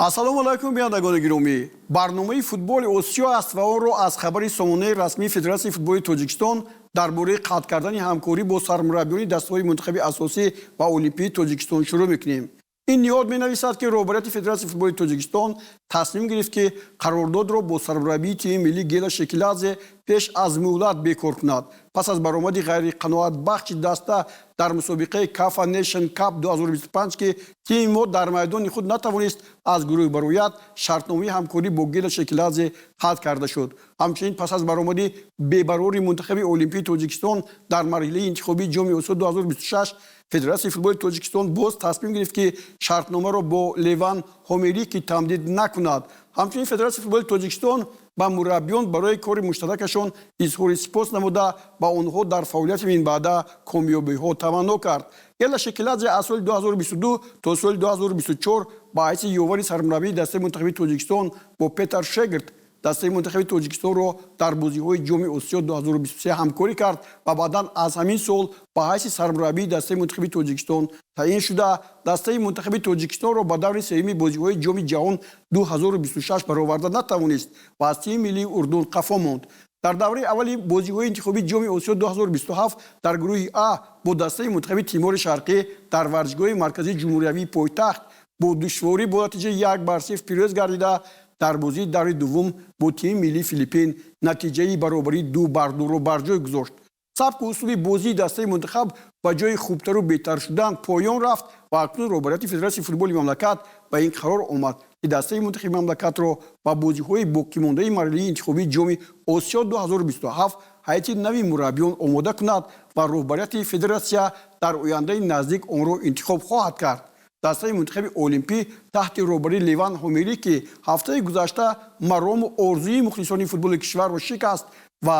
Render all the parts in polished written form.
Ассалому алайкум, бинандагони гиромӣ. Барномаи футболи Осиё аст ва онро аз хабари сомонаи расмии Федератсияи футболи Тоҷикистон дар бораи қатъ кардани ҳамкорӣ бо сармураббиёни дастаҳои мунтахаби асосӣ ва олимпии Тоҷикистон шурӯъ мекунем. Ин ниҳод менависад, ки роҳбарияти Федератсияи футболи Тоҷикистон тасмим гирифт, ки қарордодро бо сармураббии тими миллӣ Гела Шекиладзе пеш аз муҳлат бекор кунад. Пас аз баромади ғайриқаноатбахши даста дар мусобиқаи Кафа Нейшн Кап 2025, ки тими мо дар майдони худ натавонист аз гурӯҳ барояд, шартномаи ҳамкорӣ бо Гела Шекиладзе қатъ карда шуд. Ҳамчунин пас аз баромади бебарори мунтахаби олимпии Тоҷикистон дар марҳилаи интихобии Ҷоми Осиё 2026, Федератсияи футболи Тоҷикистон боз тасмим гирифт, ки шартномаро бо Леван Ҳомерики тамдид накунад. Ҳамчунин Федератсияи футболи Тоҷикистон ба мураббиён барои кори муштаракашон изҳори сипос намуда, ба онҳо дар фаъолияти минбаъда комёбиҳо таманно кард. Гела Шекиладзе аз соли 2022 то соли 2024 ба ҳайси ёвари сармураббии дастаи мунтахаби Тоҷикистон бо Петар Шегрт дастаи мунтахаби Тоҷикистонро дар бозиҳои Ҷоми Осиё 2023 ҳамкорӣ кард ва баъдан аз ҳамин сол ба ҳайси сармураббии дастаи мунтахаби Тоҷикистон таъин шуда, дастаи мунтахаби Тоҷикистонро ба даври сеюми бозиҳои Ҷоми ҷаҳон 2026 бароварда натавонист ва аз тими миллии Урдун қафо монд. Дар давраи аввали бозиҳои интихобии Ҷоми Осиё 2027 дар гурӯҳи А бо дастаи мунтахаби Тимори Шарқӣ дар варзишгоҳи марказии ҷумҳуриявии пойтахт бо душворӣ бо натиҷаи 1-0 пирӯз гардида, дар бозии даври дуввум бо тими миллии Филиппин натиҷаи баробарии 2-2-ро бар ҷой гузошт. Сабку услуби бозии дастаи мунтахаб ба ҷои хубтару беҳтар шудан поён рафт ва акнун роҳбарияти Федератсияи футболи мамлакат ба ин қарор омад, ки дастаи мунтахаби мамлакатро ба бозиҳои боқимондаи марҳилаи интихобии Ҷоми Осиё 2027 ҳайати нави мураббиён омода кунад ва роҳбарияти федератсия дар ояндаи наздик онро интихоб хоҳад кард. Дастаи мунтахаби олимпӣ таҳти роҳбарии Леван Ҳомирӣ, ки ҳафтаи гузашта марому орзуи мухлисони футболи кишварро шикаст ва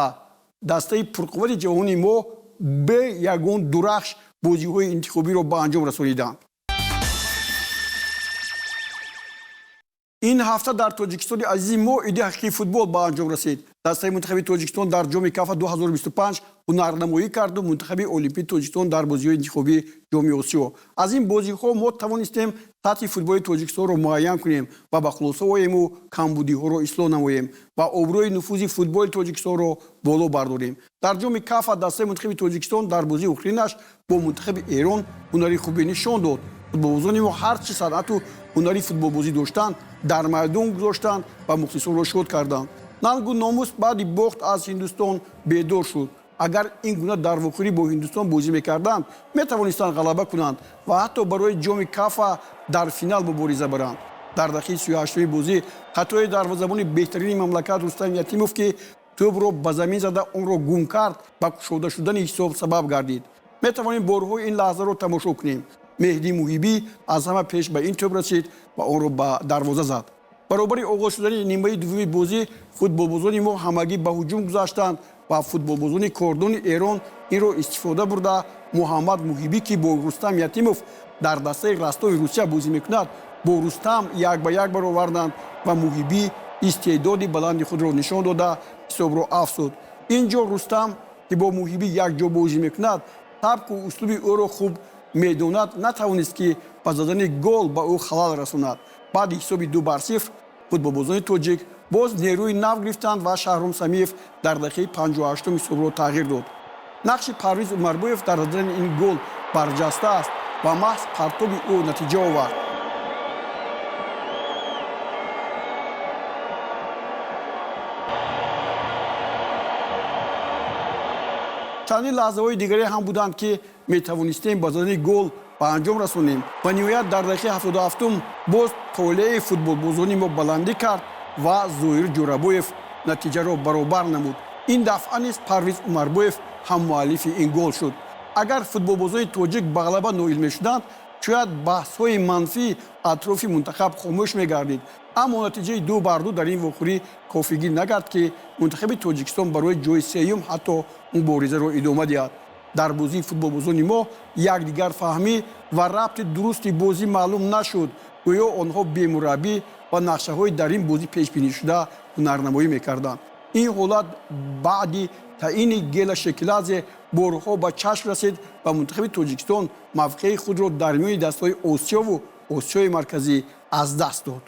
дастаи пурқуввати ҷавони мо бе ягон дурахш бозиҳои интихобиро ба анҷом расониданд. Ин ҳафта дар Тоҷикистони азизи мо иди ҳақиқии футбол ба анҷом расид. Дастаи мунтахаби Тоҷикистон дар Ҷоми Кафа 2025 ҳунарнамоӣ карду мунтахаби олимпии Тоҷикистон дар бозиҳои интихобии Ҷоми Осиё. Аз ин бозиҳо мо тавонистем сатҳи футболи Тоҷикистонро муайян кунем ва ба хулоса оему камбудиҳоро ислоҳ намоем ва обрӯи нуфузи футболи Тоҷикистонро боло бардорем. Дар Ҷоми Кафа дастаи мунтахаби Тоҷикистон дар бозии охиринаш бо мунтахаби Эрон ҳунари хубе нишон дод. Футболбозони мо ҳарчи санъату ҳунари футболбозӣ доштанд, дар майдон гузоштанд ва мухлисонро шод карданд. Нангу номус баъди бохт аз Ҳиндустон бедор шуд. Агар ин гуна дар вохӯрӣ бо Ҳиндустон бозӣ мекарданд, метавонистанд ғалаба кунанд ва ҳатто барои Ҷоми Кафа дар финал мубориза баранд. Дар дақиқаи 38-уми бозӣ хатои дарвозабони беҳтарини мамлакат Рустам Ятимов, ки тӯбро ба замин зада онро гум кард, ба кушода шудани ҳисоб сабаб гардид. Метавонем борҳо ин лаҳзаро тамошо кунем. Меҳдӣ Муҳибӣ аз ҳама пеш ба ин тӯб расид ва онро ба дарвоза зад. Баробари оғоз шудани нимаи дуввуми бозӣ футболбозони мо ҳамагӣ ба ҳуҷум гузаштанд ва футболбозони кордони Эрон инро истифода бурда, Муҳаммад Муҳибӣ, ки бо Рустам Ятимов дар дастаи Ростови Русия бозӣ мекунад, бо Рустам як ба як бароварданд ва Муҳибӣ истеъдоди баланди худро нишон дода, ҳисобро афзуд. Ин ҷо Рустам, ки бо Муҳибӣ якҷо бозӣ мекунад, сабку услуби ӯро хуб медонад, натавонист, ки ба задани гол ба ӯ халал расонад. Баъди ҳисоби 2-0 футболбозони тоҷик боз нерӯи нав гирифтанд ва Шаҳром Самиев дар дақиқаи 58-ум ҳисобро тағйир дод. Нақши Парвиз Умарбоев дар задани ин гол барҷаста аст ва маҳз партоби ӯ натиҷа овард. Чандин лаҳзаҳои дигаре ҳам буданд, ки метавонистем ба задани гол ба анҷом расонем ва ниҳоят дар дақиқаи 77-ум боз толеи футболбозони мо баландӣ кард ва Зоҳир Ҷӯрабоев натиҷаро баробар намуд. Ин дафъа низ Парвиз Умарбоев ҳаммуаллифи ин гол шуд. Агар футболбозони тоҷик ба ғалаба ноил мешуданд, шояд баҳсҳои манфӣ атрофи мунтахаб хомӯш мегардид, аммо натиҷаи 2-2 дар ин вохӯрӣ кофигӣ накард, ки мунтахаби Тоҷикистон барои ҷои сеюм ҳатто муборизаро идома диҳад. Дар бозии футболбозони мо якдигарфаҳмӣ ва рабти дурусти бозӣ маълум нашуд. Гӯё онҳо бемураббӣ ва нақшаҳои дар ин бозӣ пешбинишуда ҳунарнамоӣ мекарданд. Ин ҳолат баъди таъини Гела Шекиладзе борҳо ба чашм расид ва мунтахаби Тоҷикистон мавқеи худро дар миёни дастаҳои Осиёву Осиёи Марказӣ аз даст дод.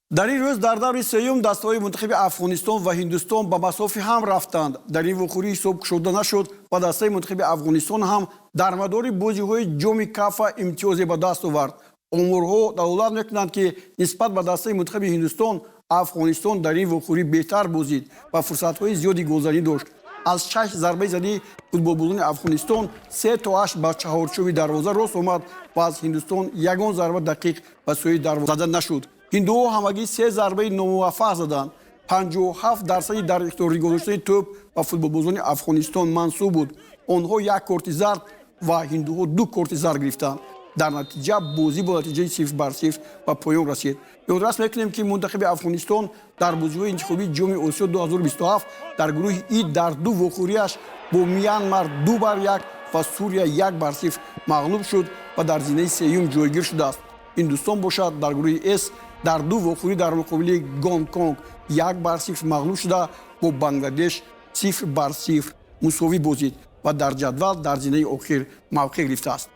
Дар ин рӯз дар даври сеюм дастаҳои мунтахаби Афғонистон ва Ҳиндустон ба масофи ҳам рафтанд. Дар ин вохӯрӣ ҳисоб кушода нашуд ва дастаи мунтахаби Афғонистон ҳам дар мадори бозиҳои ҷоми Кафа имтиёзе ба даст овард. Оморҳо далолат мекунанд, ки нисбат ба дастаи мунтахаби Ҳиндустон Афғонистон дар ин вохӯрӣ беҳтар бозид ва фурсатҳои зиёди голзанӣ дошт. Аз шаш зарбаи задии футболбозони Афғонистон се тоаш ба чаҳорчӯби дарвоза рост омад ва аз Ҳиндустон ягон зарба дақиқ ба сӯи дарвоза зада нашуд. Ҳиндуҳо ҳамагӣ се зарбаи номуваффақ заданд. 57 дарсади дар ихтиёр гузоштани тӯб ба футболбозони Афғонистон мансуб буд. Онҳо як корти зард ва ҳиндуҳо ду корти зард гирифтанд. Дар натиҷа бозӣ бо натиҷаи 0-0 ба поён расид. Ёдрас мекунем, ки мунтахаби Афғонистон дар бозиҳои интихобии Ҷоми Осиё 2027 дар гурӯҳи И дар ду вохӯрияш бо Мянмар 2-1 ва Сурия 1-0 мағлуб шуд ва дар зинаи сеюм ҷойгир шудааст. Ҳиндустон бошад, дар гурӯҳи С дар ду вохӯрӣ дар муқобили Гонконг 1-0 мағлуб шуда, бо Бангладеш 0-0 мусовӣ бозид ва дар ҷадвал дар зинаи охир мавқеъ гирифтааст.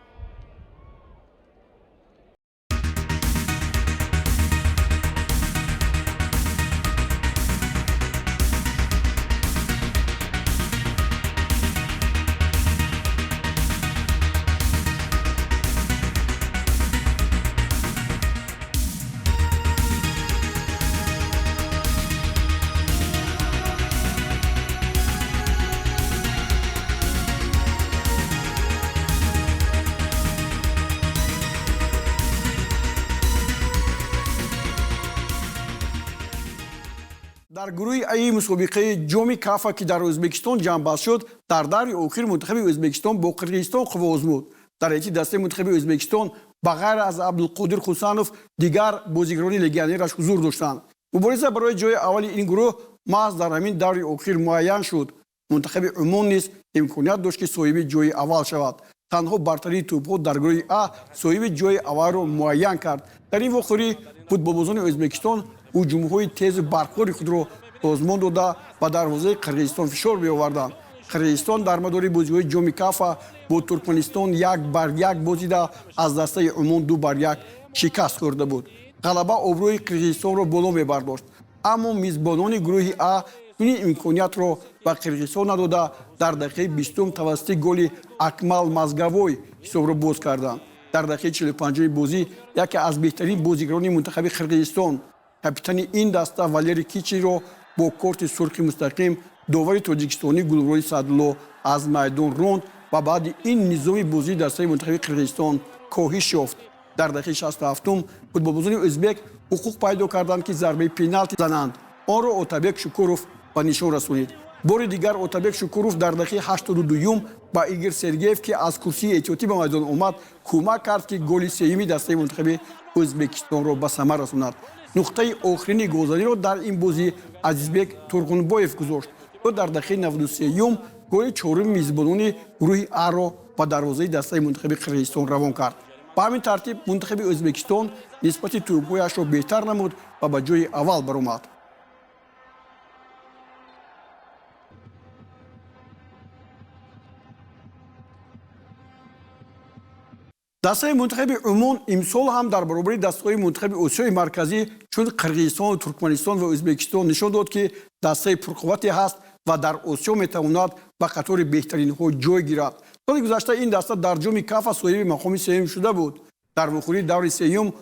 Дар гурӯҳи Аи мусобиқаи Ҷоми Кафа, ки дар Ӯзбекистон ҷамъбаст шуд, дар даври охир мунтахаби Ӯзбекистон бо Қирғизистон қувва озмуд. Дар ҳайати дастаи мунтахаби Ӯзбекистон ба ғайр аз Абдулқодир Хусанов дигар бозигарони легионераш ҳузур доштанд. Мубориза барои ҷои аввали ин гурӯҳ маҳз дар ҳамин даври охир муайян шуд. Мунтахаби Умон низ имконият дошт, ки соҳиби ҷои аввал шавад. Танҳо бартарии тӯбҳо дар гурӯҳи А соҳиби ҷои аввалро муайян кард. Дар ин вохӯрӣ футболбозони Ӯзбекистон ҳуҷумҳои тезу барқвори худро созмон дода, ба дарвозаи Қирғизистон фишор меоварданд. Қирғизистон дар мадори бозиҳои Ҷоми Кафа бо Туркманистон 1-1 бозида, аз дастаи Умон 2-1 шикаст хӯрда буд. Ғалаба обрӯи Қирғизистонро боло мебардошт, аммо мизбонони гурӯҳи А чунин имкониятро ба Қирғизистон надода, дар дақиқаи 20-ум тавассути голи Акмал Мазгавой ҳисобро боз карданд. Дар дақиқаи 45-уми бозӣ яке аз беҳтарин бозигарони мунтахаби Қирғизистон, капитани ин даста Валерий Кичиро бо корти сурхи мустақим довари тоҷикистонӣ Гулмуроди Саъдулло аз майдон ронд ва баъди ин низоми бозии дастаи мунтахаби Қирғизистон коҳиш ёфт. Дар дақиқаи 67-ум футболбозони ӯзбек ҳуқуқ пайдо карданд, ки зарбаи пеналти зананд. Онро Отабек Шукуров ба нишон расонид. Бори дигар Отабек Шукуров дар дақиқаи 82-юм ба Игор Сергеев, ки аз курсии эҳтиётӣ ба майдон омад, кӯмак кард, ки голи сеюми дастаи мунтахаби Ӯзбекистонро ба самар расонад. Нуқтаи охирини голзаниро дар ин бозӣ Азизбек Турғунбоев гузошт. Ӯ дар дақиқаи 93-юм голи чоруми мизбонони гурӯҳи Аро ба дарвозаи дастаи мунтахаби Қирғизистон равон кард. Ба ҳамин тартиб мунтахаби Ӯзбекистон нисбати тӯбҳояшро беҳтар намуд ва ба ҷои аввал баромад. Дастаи мунтахаби Умон имсол ҳам дар баробари дастаҳои мунтахаби Осиёи Марказӣ, чун Қирғизистону Туркманистон ва Ӯзбекистон, нишон дод, ки дастаи пурқуввате ҳаст ва дар Осиё метавонад ба қатори беҳтаринҳо ҷой гирад. Соли гузашта ин даста дар Ҷоми Кафа соҳиби мақоми сеюм шуда буд. Дар вохӯрии даври сеюм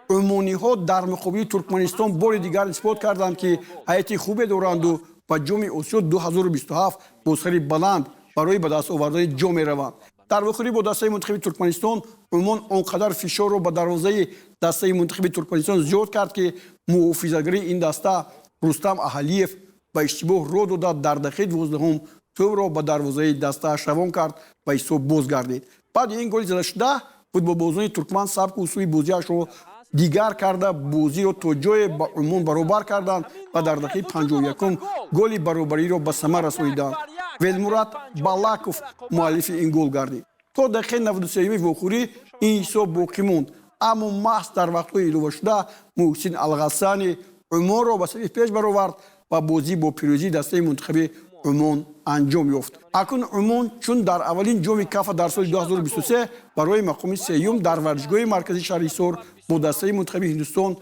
умониҳо дар муқобили Туркманистон бори дигар исбот карданд, ки ҳайати хубе доранду ба Ҷоми Осиё 2027 бо сари баланд барои ба даст овардани ҷо мераванд. Дар вохӯрӣ бо дастаи мунтахаби Туркманистон Умон он қадар фишорро ба дарвозаи дастаи мунтахаби Туркманистон зиёд кард, ки муҳофизатгари ин даста Рустам Аҳалиев ба иштибоҳ роҳ дода, дар дақиқаи 12-ум тӯбро ба дарвозаи дастааш равон кард ва ҳисоб боз гардид. Баъди ин голи задашуда футболбозони туркман сабку усули бозиашро дигар карда, бозиро то ҷое ба Умон баробар карданд ва дар дақиқаи 51-ум голи баробариро ба самар расониданд. Велмурат Балаков муаллифи ин гол гардид. То дақиқаи 93-юми вохӯрӣ ин ҳисоб боқӣ монд, аммо маҳз дар вақтҳои иловашуда Муҳсин Алғасани Умонро ба сафи пеш баровард ва бозӣ бо пирӯзии дастаи мунтахаби Умон анҷом ёфт. Акнун Умон, чун дар аввалин Ҷоми Кафа дар соли 2023, барои мақоми сеюм дар варзишгоҳи марказии шаҳри Ҳисор бо дастаи мунтахаби Ҳиндустон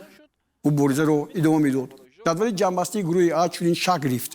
Муборизаро идома медод. Ҷадвали ҷамъбастии гурӯҳи А чунин шакл гирифт.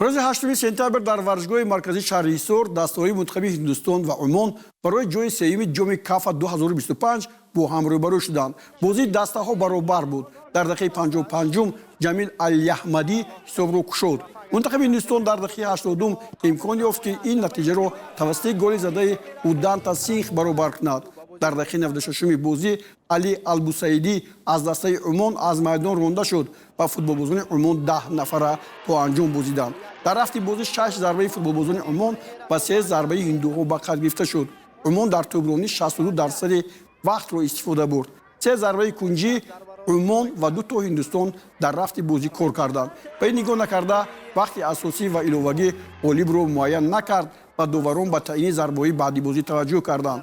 Рӯзи 8 сентябр дар варзишгоҳи марказии шаҳри Ҳисор дастаҳои мунтахаби Ҳиндустон ва Умон барои ҷои сеюми ҷоми Кафа 2025 бо ҳам рӯбарӯ шуданд. Бозии дастаҳо баробар буд. Дар дақиқаи 55-ум Ҷамил Алияҳмадӣ ҳисобро кушод. Мунтахаби Ҳиндустон дар дақиқаи 80-ум имкон ёфт, ки ин натиҷаро тавассути голи задаи Уданта Синх баробар кунад. Дар дақиқаи 96-уми бозӣ Али Албусаидӣ аз дастаи Умон аз майдон ронда шуд ва футболбозони Умон 10 нафара то анҷом бозиданд. Дар рафти бозӣ 6 зарбаи футболбозони Умон ва 3 зарбаи ҳиндуҳо ба қайд гирифта шуд. Умон дар тӯбронӣ 62% вақтро истифода бурд. 3 зарбаи кунҷӣ Умон ва 2 то Ҳиндустон дар рафти бозӣ кор карданд. Ба ин нигоҳ накарда, вақти асосӣ ва иловагӣ ғолибро муайян накард ва доварон ба таъйини зарбаҳои баъди бозӣ таваҷҷӯҳ карданд.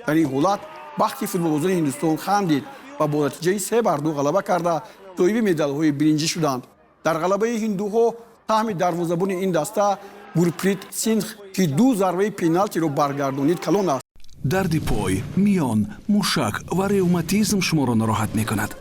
Дар ин ҳолат бахти футболбозони Ҳиндустон хандид ва бо натиҷаи 3-2 ғалаба карда соҳиби медалҳои биринҷӣ шуданд. Дар ғалабаи ҳиндуҳо саҳми дарвозабони ин даста Гурприт Синх, ки 2 зарбаи пеналтиро баргардонид, калон аст. Дарди пой, миён, мушак ва ревматизм шуморо нороҳат мекунад.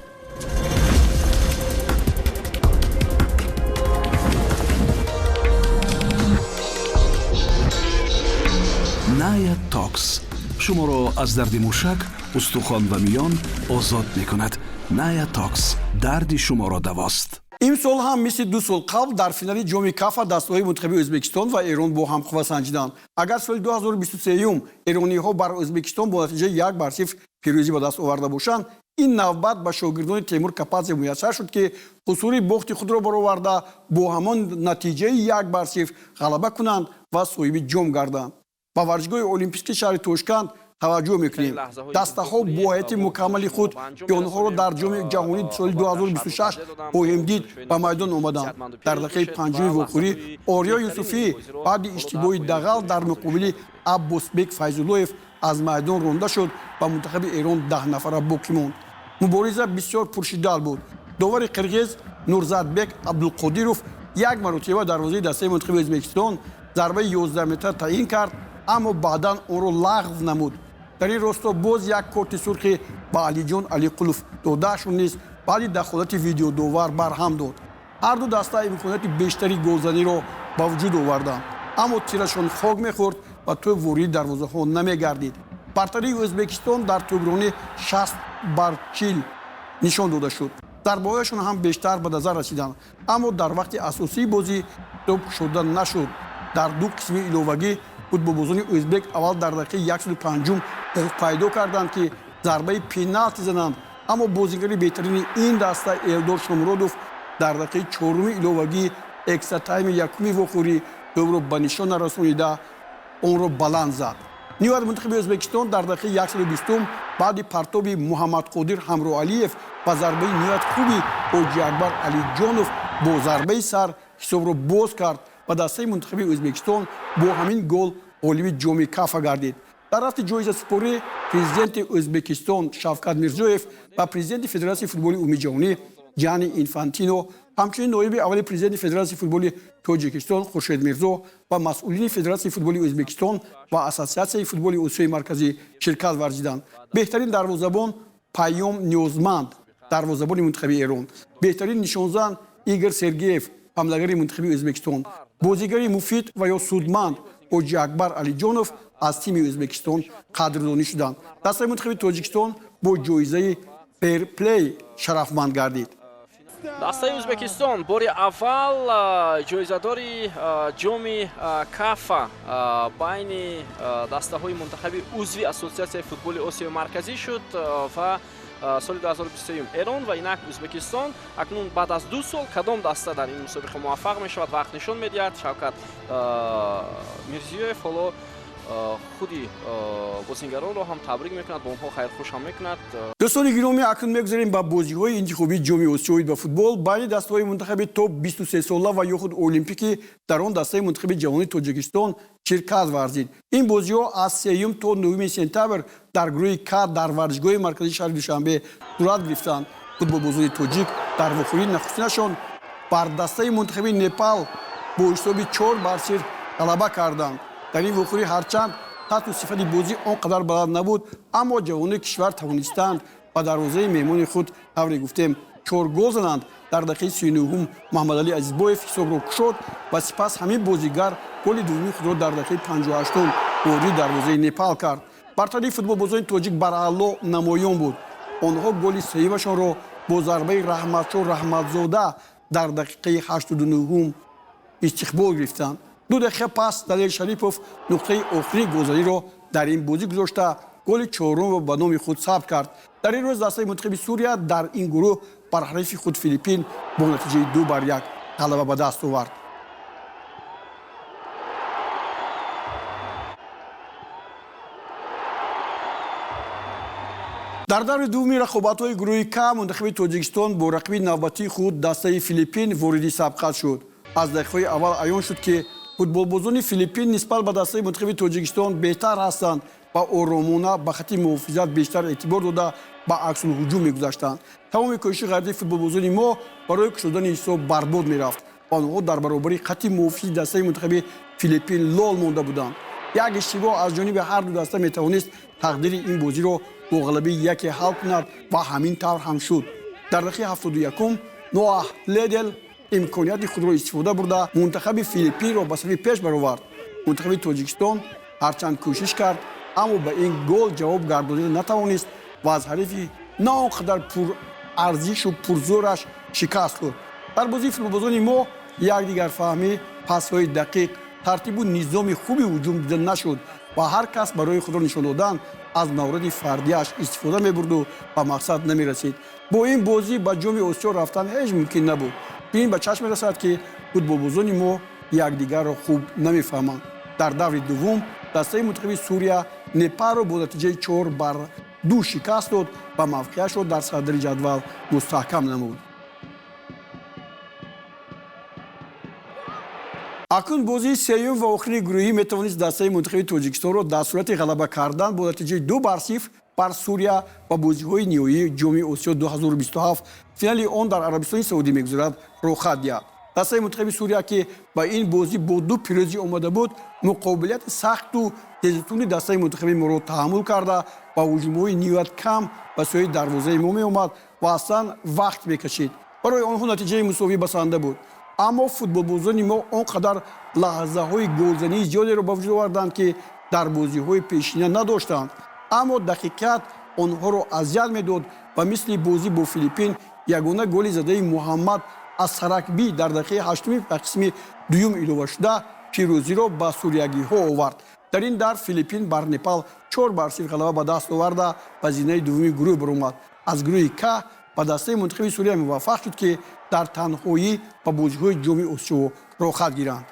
Ная Токс шуморо аз дарди мушак, устухон ва миён озод мекунад. Ная Токс дарди шуморо давост. Имсол ҳам мисли 2 сол қабл дар финали ҷоми Кафа дастаҳои мунтахаби Ӯзбекистон ва Эрон бо ҳам қувва санҷиданд. Агар соли 2023 эрониҳо бар Ӯзбекистон бо натиҷаи 1-0 пирӯзӣ ба даст оварда бошанд, ин навбат ба шогирдони Темур Кападзе муяссар шуд, ки қусури бохти худро бароварда бо ҳамон натиҷаи 1-0 ғалаба кунанд ва соҳиби ҷом гарданд. Ба варзишгоҳи олимпийскии шаҳри Тошканд таваҷҷӯҳ мекунем. Дастаҳо бо ҳайати мукаммали худ, ки онҳоро дар ҷоми ҷаҳонӣ соли 2026 хоҳем дид, ба майдон омаданд. Дар дақиқаи 5-уми вохӯрӣ Ориё Юсуфӣ баъди иштибоҳи дағал дар муқобили Аббосбек Файзуллоев аз майдон ронда шуд ва мунтахаби Эрон 10 нафара боқӣ монд. Мубориза бисёр пуршиддат буд. Довари қирғиз Нурзатбек Абдулқодиров як маротиба дарвозаи дастаи мунтахаби Ӯзбекистон зарбаи 11 метр таъин кард, аммо баъдан онро лағв намуд. Дар ин росто боз як корти сурхи ба Алиҷон Алиқулов додаашон низ баъди дахолати видеодовар барҳам дод. Ҳар ду даста имконияти бештари голзаниро ба вуҷуд оварданд, аммо тирашон хок мехӯрд ва тӯб вориди дарвозаҳо намегардид. Бартарии Ӯзбекистон дар тӯбронӣ 60-40 нишон дода шуд. Зарбаҳояшон ҳам бештар ба назар расиданд, аммо дар вақти асосии бозӣ тӯб кушода нашуд. Дар ду қисми иловагӣ футболбозони ӯзбек аввал дар дақиқаи 105-ум ҳуқуқ пайдо карданд, ки зарбаи пеналти зананд, аммо бозигари беҳтарини ин даста Элдор Шомуродов дар дақиқаи 4-уми иловагии экстратайми якуми вохӯрӣ тӯбро ба нишон нарасонида онро баланд зад. Ниҳоят мунтахаби Ӯзбекистон дар дақиқаи 120-ум баъди партоби Муҳаммадқодир Ҳамроалиев ба зарбаи ниҳоят хуби Ҳоҷиакбар Алиҷонов бо зарбаи сар ҳисобро боз кард ва дастаи мунтахаби Ӯзбекистон бо ҳамин гол ғолиби ҷоми Кафа гардид. Дар рафти ҷоизасупорӣ президенти Ӯзбекистон Шавкат Мирзиёев ва президенти Федератсияи футболи умумиҷаҳонӣ Ҷани Инфантино, ҳамчунин ноиби аввали президенти Федератсияи футболи Тоҷикистон Хуршед Мирзо ва масъулини Федератсияи футболи Ӯзбекистон ва Ассотсиатсияи футболи Осиёи Марказӣ ширкат варзиданд. Беҳтарин дарвозабон Паём Ниёзманд, дарвозабони мунтахаби Эрон, беҳтарин нишонзан Игор Сергеев, ҳамлагари мунтахаби Ӯзбекистон, бозигари муфид ва ё судманд Ҳоҷиакбар Алиҷонов аз тими Ӯзбекистон қадрдонӣ шуданд. Дастаи мунтахаби Тоҷикистон бо ҷоизаи ферплей шарафманд гардид. Дастаи Ӯзбекистон бори аввал ҷоизадори ҷоми Кафа байни дастаҳои мунтахаби узви Ассотсиатсияи футболи Осиёи Марказӣ шуд ва соли 2023 Эрон ва инак Ӯзбекистон. Акнун баъд аз 2 сол кадом даста дар ин мусобиқа муваффақ мешавад, вақт нишон медиҳад. Шавкат Мирзиёев ҳоло Худи бозингаронро ҳам табрик мекунад, бо онҳо хайрхуш ҳам мекунад. Дӯстони гиромӣ, акнун мегузарем ба бозиҳои интихобии Ҷоми Осиё оид ба футбол байни дастаҳои мунтахаби то 23 сола ва ё худ олимпикӣ. Дар он дастаи мунтахаби ҷавони Тоҷикистон ширкат варзид. Ин бозиҳо аз 3 то 9 сентябр дар гурӯҳи К дар варзишгоҳи марказии шаҳри Душанбе сурат гирифтанд. Футболбозони тоҷик дар вохӯрии нахустинашон бар дастаи мунтахаби Непал бо ҳисоби 4-0 ғалаба карданд. Дар ин вохӯрӣ ҳарчанд сатҳу сифати бозӣ он қадар баланд набуд, аммо ҷавонони кишвар тавонистанд ба дарвозаи меҳмони худ, тавре гуфтем, 4 гол зананд. Дар дақиқаи 39 Муҳаммадалӣ Азизбоев ҳисобро кушод ва сипас ҳамин бозигар голи дуввуми худро дар дақиқаи 58 вориди дарвозаи Непал кард. Бартарии футболбозони тоҷик бараъло намоён буд. Онҳо голи сеюмашонро бо зарбаи Раҳматшо Раҳматзода дар дақиқаи 89 истиқбол гирифтанд. 2 дақиқа пас Далер Шарипов нуқтаи охирини голзаниро дар ин бозӣ гузошта, голи чорумро ба номи худ сабт кард. Дар ин рӯз дастаи мунтахаби Сурия дар ин гурӯҳ бар ҳарифи худ Филиппин бо натиҷаи 2-1 ғалаба ба даст овард. Дар даври дуввуми рақобатҳои гурӯҳи К мунтахаби Тоҷикистон бо рақиби навбатии худ дастаи Филиппин вориди сабқат шуд. Аз дақиқаҳои аввал аён шуд, ки футболбозони Филиппин нисбат ба дастаи мунтахаби Тоҷикистон беҳтар ҳастанд ва оромона ба хати муҳофизат бештар эътибор дода, ба аксулҳуҷум мегузаштанд. Тамоми кӯшиши ғайрати футболбозони мо барои кушодани ҳисоб барбод мерафт. Онҳо дар баробари хати муҳофизи дастаи мунтахаби Филиппин лол монда буданд. Як иштибоҳ аз ҷониби ҳар ду даста метавонист тақдири ин бозиро бо ғалабаи яке ҳал кунад ва ҳамин тавр ҳам шуд. Дар дақиқаи 71 Ноах Ледел имконияти худро истифода бурда, мунтахаби Филиппинро ба сафи пеш баровард. Мунтахаби Тоҷикистон ҳарчанд кӯшиш кард, аммо ба ин гол ҷавоб гардонида натавонист ва аз ҳарифи на он қадар пурарзишу пурзӯраш шикаст хӯрд. Дар бозии футболбозони мо якдигарфаҳмӣ, пасҳои дақиқ, тартибу низоми хуби ҳуҷум дида нашуд ва ҳар кас барои худро нишон додан аз мавриди фардиаш истифода мебурду ба мақсад намерасид. Бо ин бозӣ ба Ҷоми Осиё рафтан ҳеҷ мумкин набуд. Ин ба чашм мерасад, ки футболбозони мо якдигарро хуб намефаҳманд. Дар даври дуввум дастаи мунтахаби Сурия Непалро бо натиҷаи 4-2 шикаст дод ва мавқеашро дар сардори ҷадвал мустаҳкам намуд. Акнун бозии сеюм ва охири гурӯҳӣ метавонист дастаи мунтахаби Тоҷикистонро дар сурати ғалаба кардан бо натиҷаи 2-0 бар Сурия ва бозиҳои ниҳоии Ҷоми Осиё 2027, финали он дар Арабистони Саудӣ мегузарад, роҳхат диҳад. Дастаи мунтахаби Сурия, ки ба ин бозӣ бо 2 пирӯзӣ омада буд, муқобилияти сахту тезутунди дастаи мунтахаби моро таҳаммул карда, ба ҳуҷумҳои ниҳоят кам ба сӯи дарвозаи мо меомад ва аслан вақт мекашид. Барои онҳо натиҷаи мусовӣ басанда буд. Аммо футболбозони мо он қадар лаҳзаҳои голзании зиёдеро ба вуҷуд оварданд, ки дар бозиҳои пешина надоштанд. Аммо дақиқат онҳоро азият медод ва мисли бозӣ бо Филиппин ягона голи задаи Муҳаммад аз Саракбӣ дар дақиқаи 8 ба қисми дуюм илова шуда пирӯзиро ба суриягиҳо овард. Дар ин дар Филиппин бар Непал 4-0 ғалаба ба даст оварда, ба зинаи дуввуми гурӯҳ баромад. Аз гурӯҳи К ба дастаи мунтахаби Сурия муваффақ шуд, ки дар танҳоӣ ба бозиҳои Ҷоми Осиё роҳхат гиранд.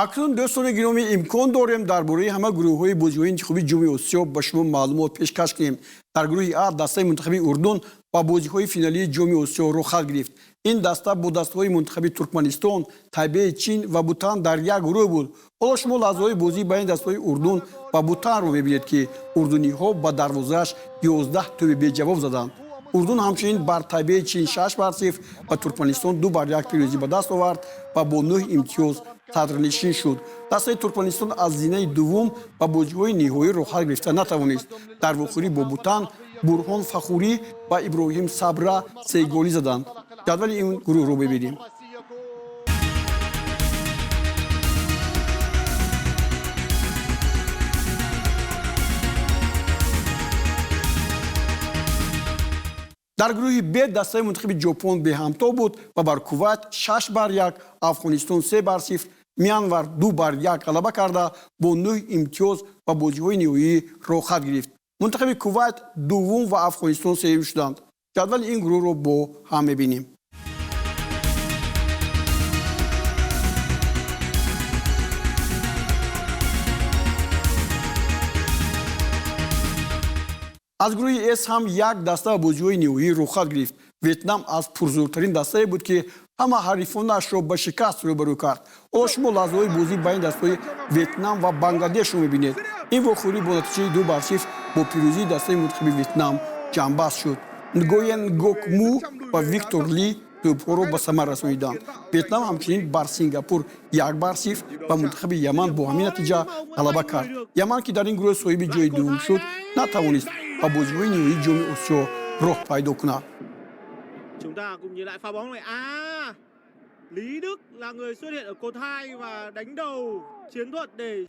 Акнун дӯстони гиромӣ, имкон дорем дар бораи ҳама гурӯҳҳои бозиҳои интихобии Ҷоми Осиё ба шумо маълумот пешкаш кунем. Дар гурӯҳи А дастаи мунтахаби Урдун ба бозиҳои финалии Ҷоми Осиё роҳхат гирифт. Ин даста бо дастаҳои мунтахаби Туркманистон, Тайбеи Чин ва Бутан дар як гурӯҳ буд. Ҳоло шумо лаҳзаҳои бозӣ байни дастаҳои Урдун ва Бутанро мебинед, ки урдуниҳо ба дарвозааш 11 тӯби беҷавоб заданд. Урдун ҳамчунин бар Тайбеи Чин 6-0 ва Туркманистон 2-1 пирӯзӣ ба даст овард ва бо 9 имтиёз садрнишин шуд. Дастаи Туркманистон аз зинаи дуввум ба бозиҳои ниҳоӣ роҳхат гирифта натавонист. Дар вохӯрӣ бо Бутан Бурҳон Фахурӣ ва Иброҳим Сабра сеголӣ заданд. Ҷадвали ин гурӯҳро бибинем. Дар гурӯҳи Б дастаи мунтахаби Ҷопон беҳамто буд ва бар Кувайт 6-1, Афғонистон 3-0, Мянмар 2-1 ғалаба карда бо 9 имтиёз ба бозиҳои ниҳоӣ роҳхат гирифт. Мунтахаби Кувайт дуввум ва Афғонистон сеюм шуданд. Ҷадвали ин гурӯҳро бо ҳам мебинем. Аз гурӯҳи С ҳам як даста ба бозиҳои ниҳоӣ рухсат гирифт. Ветнам аз пурзӯртарин дастае буд, ки ҳама ҳарифонашро ба шикаст рӯбарӯ кард. Ҳоло шумо лаҳзаҳои бозӣ байни дастаҳои Ветнам ва Бангладешро мебинед. Ин вохӯрӣ бо натиҷаи 2-0 бо пирӯзии дастаи мунтахаби Ветнам ҷамъбаст шуд. Нгоен Гок Му ва Виктор Ли тӯбҳоро ба самар расониданд. Ветнам ҳамчунин бар Сингапур 1-0 ва мунтахаби Яман бо ҳамин натиҷа ғалаба кард. Яман, ки дар ин гурӯҳ соҳиби ҷои дуввум шуд, натавонист ба бозиҳои ниҳоии Ҷоми Осиё роҳ пайдо кунад. Chúng ta cùng nhìn lại pha bóng này. À, Lý Đức là người xuất hiện ở cột 2 và đánh đầu chiến thuật để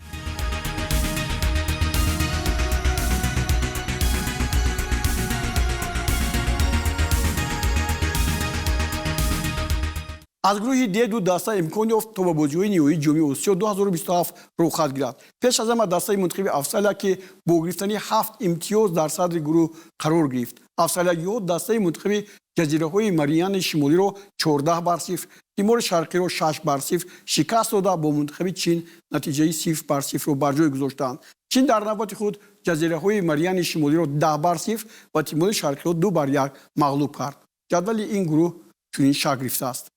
Аз гурӯҳи Д ду даста имкон ёфт то ба бозиҳои ниҳоии Ҷоми Осиё 2027 рухсат гирад. Пеш аз ҳама дастаи мунтахаби Австралия, ки бо гирифтани 7 имтиёз дар садри гурӯҳ қарор гирифт. Австралиягиҳо дастаи мунтахаби ҷазираҳои Мариани Шимолиро 14-0, Тимори Шарқиро 6-0 шикаст дода бо мунтахаби Чин натиҷаи 0-0-ро бар ҷой гузоштанд. Чин дар навбати худ ҷазираҳои Мариани Шимолиро 10-0 ва Тимори Шарқиро 2-1 мағлуб кард. Ҷадвали ин гурӯҳ чунин шакл гирифтааст.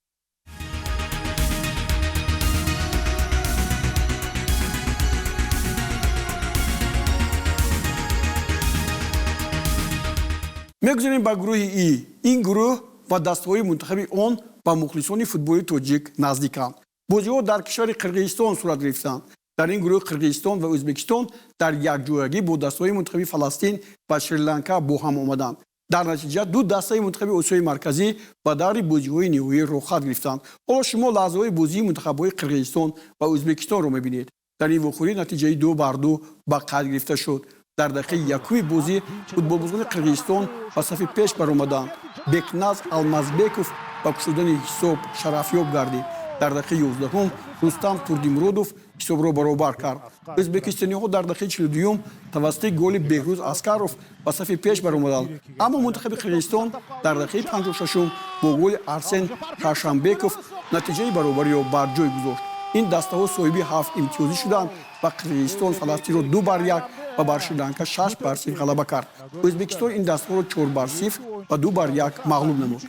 Мегузарем ба гурӯҳи И. Ин гурӯҳ ва дастаҳои мунтахаби он ба мухлисони футболи тоҷик наздиканд. Бозиҳо дар кишвари Қирғизистон сурат гирифтанд. Дар ин гурӯҳ Қирғизистон ва Ӯзбекистон дар якҷоягӣ бо дастаҳои мунтахаби Фаластин ва Шри-Ланка бо ҳам омаданд. Дар натиҷа ду дастаи мунтахаби Осиёи Марказӣ ба даври бозиҳои ниҳоӣ рухсат гирифтанд. Ҳоло шумо лаҳзаҳои бозии мунтахабҳои Қирғизистон ва Ӯзбекистонро мебинед. Дар ин вохӯрӣ натиҷаи 2-2 ба қайд гирифта шуд. Дар дақиқаи якуми бозӣ футболбозони Қирғизистон ба сафи пеш баромаданд. Бекназ Алмазбеков ба кушодани ҳисоб шарафёб гардид. Дар дақиқаи 11 Рустам Турдимуродов ҳисобро баробар кард. Ӯзбекистониҳо дар дақиқаи 42 тавассути голи Беҳрӯз Аскаров ба сафи пеш баромаданд. Аммо мунтахаби Қирғизистон дар дақиқаи 56 бо голи Арсен Шаршанбеков натиҷаи баробариро бар ҷой гузошт. Ин дастаҳо соҳиби 7 имтиёзӣ шуданд ва Қирғизистон Фаластинро 2-1 ва бар Шри-Ланка 6-0 ғалаба кард. Ӯзбекистон ин дастаҳоро 4-0 ва 2-1 мағлуб намуд.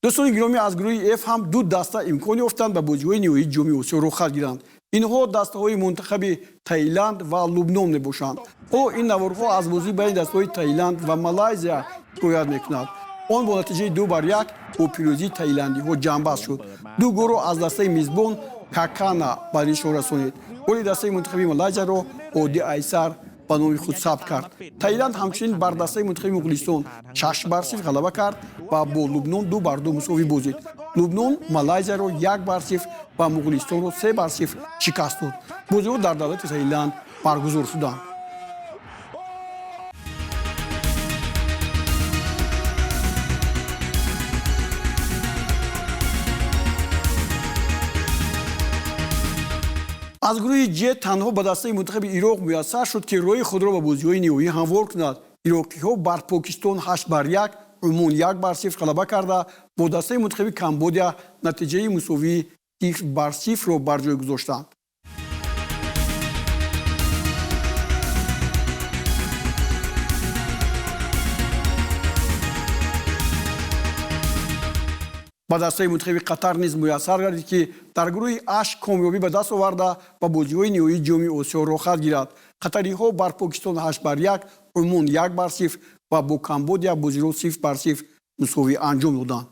Дӯстони гиромӣ, аз гурӯҳи Ф ҳам ду даста имкон ёфтанд ба бозиҳои ниҳоии Ҷоми Осиё рухсат гиранд. Инҳо дастаҳои мунтахаби Таиланд ва Лубнон мебошанд. Ҳоло ин наворҳо аз бозӣ байни дастаҳои Таиланд ва Малайзия ҳикоят мекунад. Он бо натиҷаи 2-1 бо пирӯзии таиландиҳо ҷамъбаст шуд. Ду голро аз дастаи мизбон Какана ба нишон расонид. Голи дастаи мунтахаби Малайзияро Оди Айсар ба номи худ сабт кард. Таиланд ҳамчунин бар дастаи мунтахаби Муғулистон 6-0 ғалаба кард ва бо Лубнон 2-2 мусовӣ бозид. Лубнон Малайзияро 1-0 ва Муғулистонро 3-0 шикаст дод. Бозиҳо дар давлати Таиланд баргузор шуданд. Аз гурӯҳи Ҷ танҳо ба дастаи мунтахаби Ироқ муяссар шуд, ки роҳи худро ба бозиҳои ниҳоӣ ҳамвор кунад. Ироқиҳо бар Покистон 8-1, Умон 1-0 ғалаба карда бо дастаи мунтахаби Камбодия натиҷаи мусовии 0-0-ро бар ҷой гузоштанд. Ба дастаи мунтахаби Қатар низ муяссар гардид, ки дар гурӯҳи Аш комёбӣ ба даст оварда ба бозиҳои ниҳоии Ҷоми Осиё роҳхат гирад. Қатариҳо бар Покистон 8-1, Умон 1-0 ва бо Камбодия бозиро 0-0 мусовӣ анҷом доданд.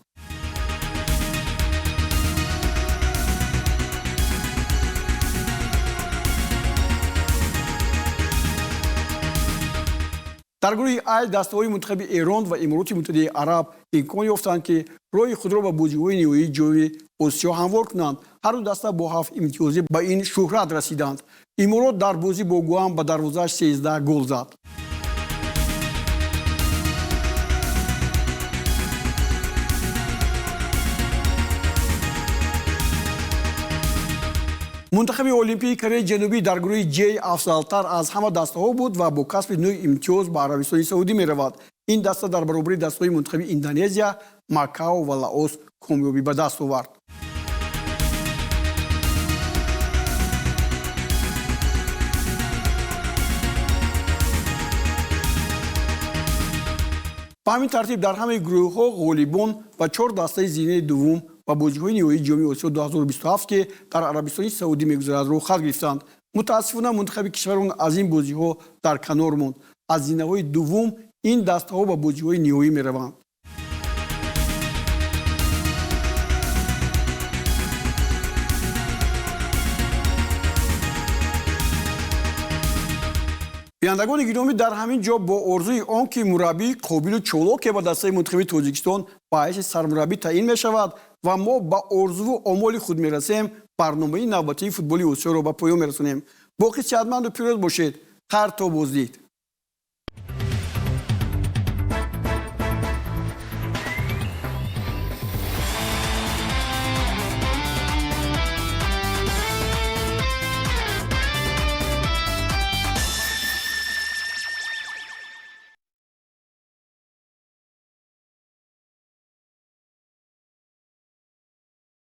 Дар гурӯҳи Ай дастаҳои мунтахаби Эрон ва Имороти Муттаҳидаи Араб имкон ёфтанд, ки роҳи худро ба бозиҳои ниҳоии Ҷоми Осиё ҳамвор кунанд. Ҳарду даста бо 7 имтиёзӣ ба ин шӯҳрат расиданд. Иморот дар бозӣ бо Гуам ба дарвозааш 13 гол зад. Мунтахаби Олимпии Кореяи Ҷанубӣ дар гурӯҳи Ҷ афзалтар аз ҳама дастаҳо буд ва бо касби 9 имтиёз ба Арабистони Саудӣ меравад. Ин даста дар баробари дастаҳои мунтахаби Индонезия, Макао ва Лаос комёбӣ ба даст овард. Ба ҳамин тартиб дар ҳамаи гурӯҳҳо ғолибон ва 4 дастаи зинаи дуввум ба бозиҳои ниҳоии Ҷоми Осиё 2027, ки дар Арабистони Саудӣ мегузарад, рӯхат гирифтанд. Мутаассифона, мунтахаби кишварон аз ин бозиҳо дар канор монд. Аз зинаҳои дуввум ин дастаҳо ба бозиҳои ниҳоӣ мераванд. Бинандагони гиромӣ, дар ҳамин ҷо бо орзуи он ки мураббии қобилу чолоке ба дастаи мунтахаби Тоҷикистон ба ҳайси сармураббӣ таъин мешавад ва мо ба орзуву омоли худ мерасем, барномаи навбатии футболи Осиёро ба поён мерасонем. Боқӣ сеҳатманду пирӯз бошед. Хайр то боздид.